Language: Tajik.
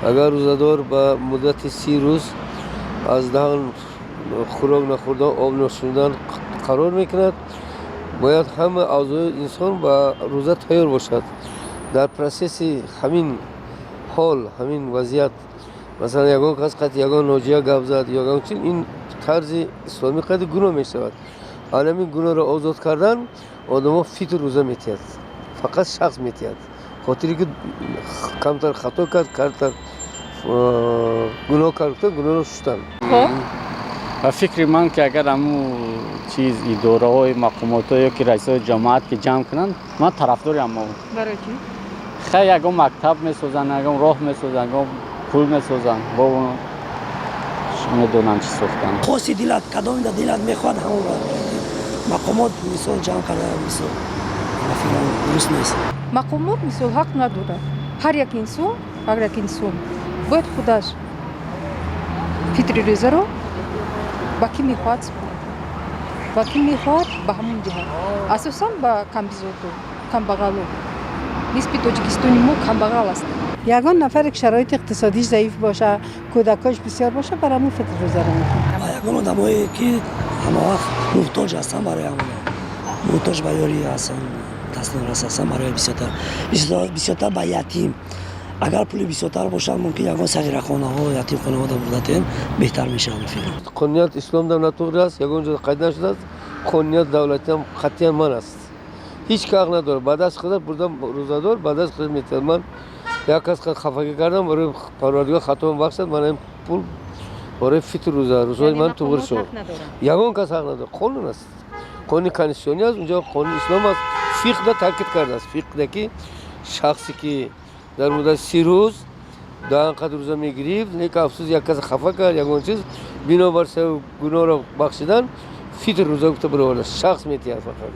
Агар рӯзадор ба муддати 30 рӯз аз даҳан хӯрок нахӯрдан, об нӯшидан қарор мекунад, бояд ҳама аъзои инсон ба рӯза тайёр бошад. Дар процесси ҳамин ҳол, ҳамин вазъият, масалан, ягон кас қати ягон ноҷия гап зад, ягон чи, ин тарзи исломӣ қади гуноҳ мешавад. Ҳамин гуноҳро озод кардан, одамо фитр рӯза метиҳад, фақат шахс метиҳад, хотире ки камтар хато кард, камтар гуноҳ кард, гуноҳро шустан. Ба фикри ман, ки агар ҳамун чиз идораҳои мақомотҳо ё ки раисҳои ҷамоат ки ҷамъ кунанд, ман тарафдори ҳамо. Барои чӣ? Хай, ягон мактаб месозанд, ягон роҳ месозанд, ягон пул месозанд, бо медонанд чӣ сохтанд. Хоси дилат, кадом дилат мехоҳад, ҳамон мақомот мисол ҷамъ карда, мисол, ба фикрам, дуруст нест. Мақомот, мисол, ҳақ надорад. Ҳар як инсон, ҳар як инсон бояд худаш фитри рӯзаро ба кӣ мехоҳад супорад, ба кӣ мехоҳад, ба ҳамон диҳад, асосан ба камбизоату камбағалу. Нисби Тоҷикистони мо камбағал ҳастанд. Ягон нафаре ки шароити иқтисодиш заиф боша, кӯдакош бисёр боша, бар ҳамун фитр рӯзаро мекунад. Ба ягон одамое ки ҳамавақт муҳтоҷ ҳастанд, барои ҳамона муҳтоҷ ба ёрӣ ҳастанд, дастнорас ҳастанд, барои бисёртар ба ятим. Агар пули бисёртар бошад, мумкин ягон сағирахонаҳо, ятимхонаҳо бурдатем, беҳтар мешавад, фикрам. Қонуният ислом дар натуғри аст, ягон ҷо қайд нашудааст. Қонуният давлатиам қатъиян ман аст, ҳеҷ ки ҳақ надорад ба даст худаш бурда. Рӯзадор ба даст худаш метиҳад. Ман як кас хафагӣ кардам, барои Парвардигор хатоам бахшад, ман ин пул барои фитр рӯза, рӯзҳои ман туғри шуд. Ягон кас ҳақ надорад. Қонун аст, қонуни конститутсионӣ аст, унҷо қонуни ислом аст. Фиқҳда таъкид кардааст, фиқҳда, ки шахсе ки дар муддати 30 рӯз даҳан қадр рӯза мегирифт, лекин афсӯс, як кас хафа кард, ягон чиз, бинобар сабаби гуноҳро бахшидан фитр рӯза гуфта бароварда, шахс метиҳад фақат.